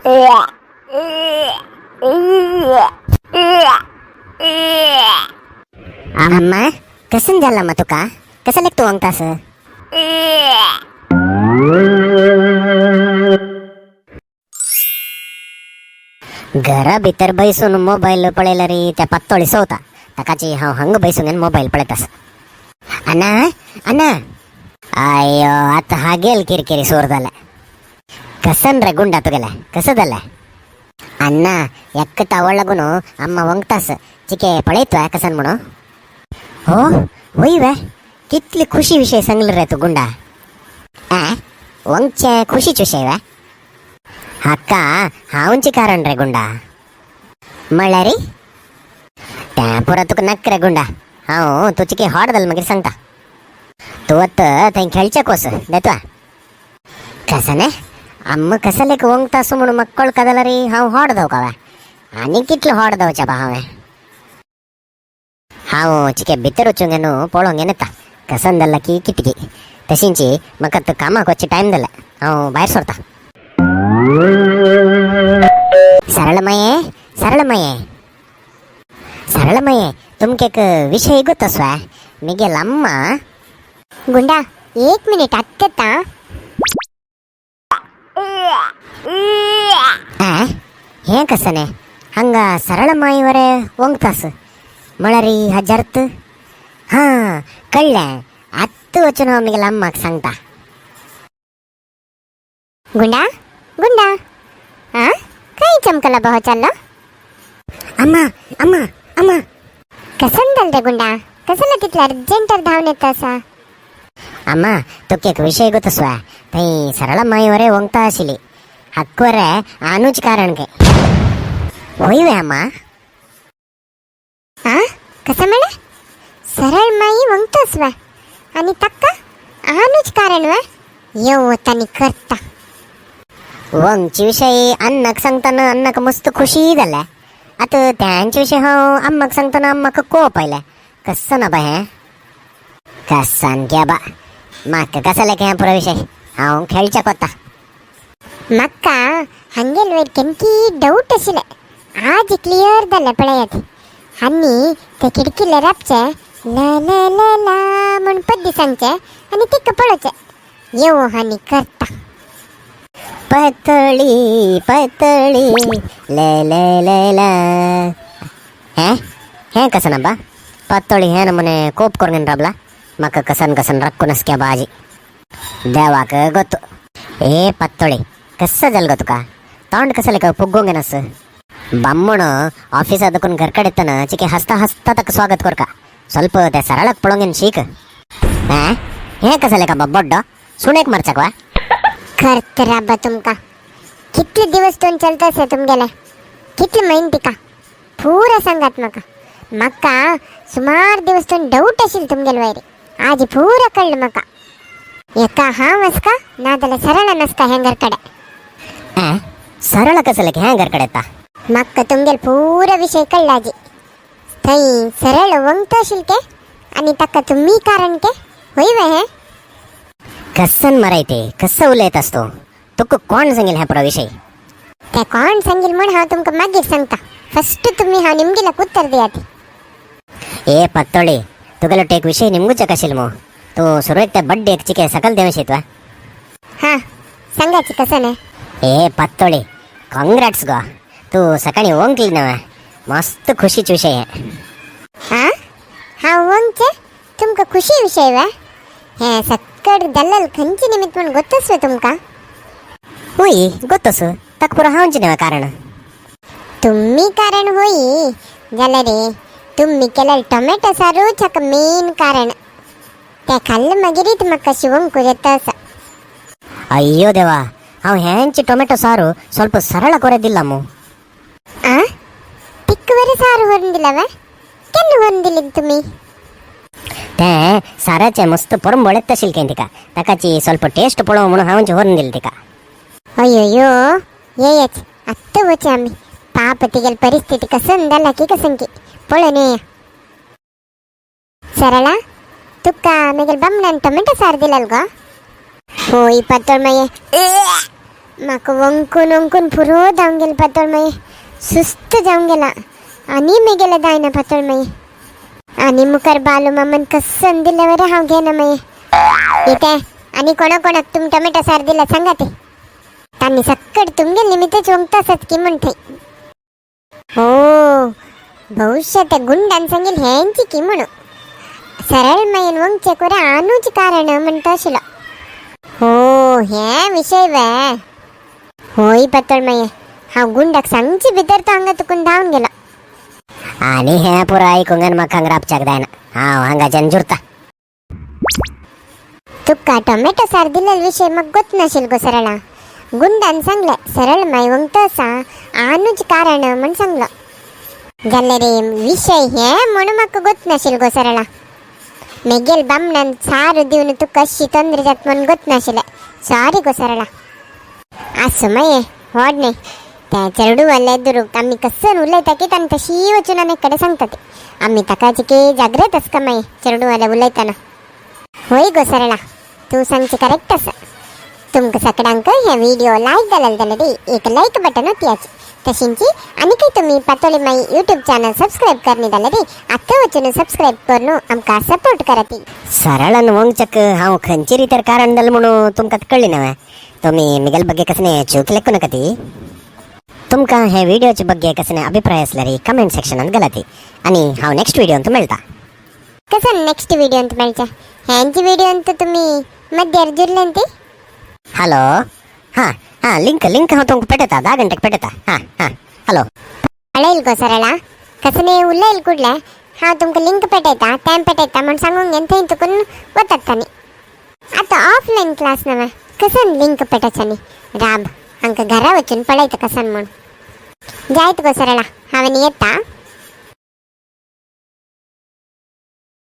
अम्मा, कसन जाला मा तुका? कसं लेख तू वंगतास? घरा भितर बैसून मोबाईल पळयला रे त्या पातोळी सवता. ताकाची हांव हंग बैसून मोबाईल पळयतास. अण्णा, अण्णा, अय्यो, आता हा गेल किरकिरी सोर झाला. कसन रे गुंडा तुगेला, कसं झालं? अण्णा, एक्क तावळ लागून अम्मा वंगतास. चिके पळयतवा कसन म्हणू. हो होय वे, कितली खुशी विषय सांगलं रे तू गुंडा. आ वंगचे खुशीच विषय वे? हाका हांवची कारण रे गुंडा. म्हळ्यारी त्या पुरा तुका नक्क रे गुंडा. हांव तू चिके हॉट जाल मागीर सांगता. तू आतां थंय खेळचे कोस देतवा. कसं ने अम्मा कसं लेक वंगता असो म्हणून म्हाका कळका जाल्यार हांव हॉट धांव काव्या आनी कितलो हॉट धांवच्या बा हांवें. हांव चिके भितर वचूंक न्हू, पळोवंक येता कसन जाल्ला की कितकी. तशींची म्हाका आतां कामाक वचचे टायम जाला, हांव भायर सरता. सरळमये, सरळमये, सरळमये, तुमके एक विषय ಗೊತ್ತಸ್ವ मिगेल अम्मा. गुंडा, एक मिनिट आत्ता. आ हें कसं ने हंगा सरळमाईवरे वंगतास म्हळ्यार हजारत. हां, कळ्ळें. आत्त वचून हांव मिगेल अम्माक सांगता. गुंडा, गुंडा, हा काय चमकला बहो चाललो? अम्मा, अम्मा, अम्मा. कसन झालं रे गुंडा? कसला तिथला अर्जंट धावून येत असा? अम्मा, तुका एक विषय ಗೊತ್ತಸ್ವ. थंय सरळमाईवरे वंगता आशिल्ली, हक्कवरे आनूच कारण काय होय वे अम्मा? हा, कसं म्हणा? सरळ माई वंगतोस वा आणि तक्का आनूच कारण वा? येऊ आणि करता. वंगची विषय अन्नाक सांगताना अन्नाक मस्त खुशी जाल्या. आता त्यांच्या विषय हांव अम्माक सांगताना अम्माक कोप आयल्या. कसं ना बा हें? कसान क्या बा, म्हाका कसं लेख हें पुरो विषय. हांव खेळच्याक वता. मक्का हंगेल वयर केमकी डाऊट आशिल्लें, आज क्लियर जालें पळयात. आनी ते खिडकीले राबचे, ला ला ला ला म्हूण पद्दी सांगचे आनी तिका पळोवचें. येवो आनी करता. पतळी पतळी ले ले ले ला. हें हें कसं ना बा पतळी? हें नमूने कोप करून राबला. म्हाका कसन कसन रक्कून नसक्या बाजी, देवाक ಗೊತ್ತು. ए पत्तोळी, कसं जाल गो तुका? तोंड कसं लेक पुग्गोंगे नस. बम्मण ऑफिस ಅದಕ್ಕून घरकडे येताना चिके हसता हसता तक स्वागत करका. ಸ್ವಲ್ಪ ते सरळक पळोंगेन शीक. हें हें कसं लेका बड्डो सुणेक मारचाक वा? खर्च राबा तुमका. कितले दिवस दोन चलता आसा तुमगेले, कितले म्हयने तिका पुरा सांगात म्हाका. म्हाका सुमार दिवस दोन डाऊट आशिल्ले तुमगेले वयर, आज पुरा कळ्ळें म्हाका. एका हांव आसका नाजाल्यार सरळ नासका हें घरकडे. आ? सरळ कसं लेक हें घरकडे येता? म्हाका तुमगेल पुरा विषय कळ्ळा आजी. थंय सरळ वंगतो आशिल्लें ते आनी ताका तुमी कारण ते होय वे हें? कसन मरायते, कसं उलयत असतो? तुका कोण सांगेल ह्या पुरा विषय? ते कोण सांगील म्हूण हांव तुमकां मागीर सांगता. फस्ट तुमी हांव निमगिलाक उत्तर दियात. ए पत्तोळी, तुगेलो टेक विषय निमगुच्या कशील मो. तू सुरवेक त्या बड्डेक चिके सकल देवशीत वा? हां, सांगाची कसं ना. ए पत्तोळी, काँग्रॅट्स गो, तू सकाळी ओंकली ना. मस्त खुशीच विषय आहे. हां, हांव वंगचे तुमकां खुशी विषय वा? हें सक्कड दल्लाल खंयचे निमित्त म्हूण गोत्तच वे तुमकां? होय, गोतस. ताका पुरो हांवचे न्हय कारण. तुम्ही कारण होई जाल्यार रे, तुम्ही केलेलं टोमॅटो सारूच हाका मेन कारण. ते खाल्लं मागीरीत म्हाका शिवंकूर येता आसा. अय्यो देवा, हांव हेंचे टೊಮೆಟೊ ಸಾರು ಸ್ವಲ್ಪ ಸರಳ ಕೊರೆದಿಲ್ಲ ಮು. आ, तिक्क बरें सारू व्हरून दिला वे? केन्ना व्हरून दिली तुमी? ते साराचे मस्त परंबळ तशील काय तिका. ताकाची ಸ್ವಲ್ಪ टेस्ट पळोवं म्हणून हांवचे व्हरून दिली तिका. अय्यो, येयच आत्तां वचया आमी. पाप, तिगेली परिस्थिती कसन जाला की कसन की पळोवन येया. सरळा, तुका मेगेल बामणान टोमॅटो सार दिलाल गो? होय पातळ माये. म्हाका वंकून वंकून पुरो जावन गेलें पातळ मागीर, सुस्त जावन गेला आनी मेगेलें जायना पातळ मागीर. आनी मुखार बालू मामान कसन दिलें बरें हांव घेना मागीर. इतें आनी कोणा कोणाक तुम टोमॅटो सार दिला सांगा ते तांणी सक्कड तुमगे निमित्तच वंकता आसत की म्हण थंय. हो भविष्य त्या गुंडान सांगेल हेंची की म्हणू सरळ मायन वंगचे कोरे आनूच कारण म्हणटा आशिल्लो. हो हे विशय वे होय पातळ माये, हांव गुंडाक सांगचे भितर तो हांगा तुकून धांवन गेलो. आनी हें पुरो आयकूंक आनी म्हाका हांगा राबच्याक जायना, हांव हांगाच्यान जुरता. तुका टोमॅटो सार दिलेलो विशय म्हाका गोत नाशिल्लो गो सरळा. गुंडान सांगले सरळ माय वंगता आसा आनूच कारण म्हण सांगलो. जाल्यार रे विशय हे म्हणून म्हाका गोत नाशिल्लो गो सरळा. मेगेल बामणान सारू दिवन तुका अशी तंद्र जात म्हण गोत नाशिल्लें, सॉरी गो सरळा. आसूं माये व्हड न्ही, त्या चेडूवाले दुरूक आमी कसन उलयता की तांणी तशी वचून आनी कडेन सांगता ती. आमी ताका चिके जागृत आसका मागीर चेडूवाले उलयतना. होय गो सरळा, तूं सांगचें करेक्ट आसा. तुमकां सगळ्यांक हे व्हिडिओ लायक जाल्यार जाल्यार एक लायक बटन ओतयाचे. तशींची आनीकय तुमी पातोळी माई यूट्यूब चॅनल सबस्क्रायब करनी जाल्यार आतां वचून सबस्क्रायब करून आमकां सपोर्ट करात. सरळन वंगचक हांव खंयची रितीर कारण जालें म्हणून तुमकां कळ्ळी नवे. तुमी मिगेल ಬಗ್ಗೆ कसने चूक लेखू नाका ती. तुमकां हे व्हिडिओचे ಬಗ್ಗೆ कसने अभिप्राय असल्यार कमेंट सेक्शनात घालाती आनी हांव नेक्स्ट व्हिडिओंत मेळटा. कसं नेक्स्ट व्हिडिओंत मेळचे? ह्यांची व्हिडिओंत तुमी मध्यार जुरलें ती. हॅलो, हां हां, लिंक लिंक हांव तुमकां पेटयता, 10 गंटेक पेटयता. हां हां, हॅलो. पळयल गो सरळा, कसने उलयल कुडले हांव तुमकां लिंक पेटयता तें पेटयता म्हण सांगूंक घेन थंय तुकून वतात तांणी. आतां ऑफलायन क्लास नवे कसन लिंक पेटोवच्यानी राब हांकां घरा वचून पळयता कसन म्हूण. जायत गो सरळा, हांवें येता.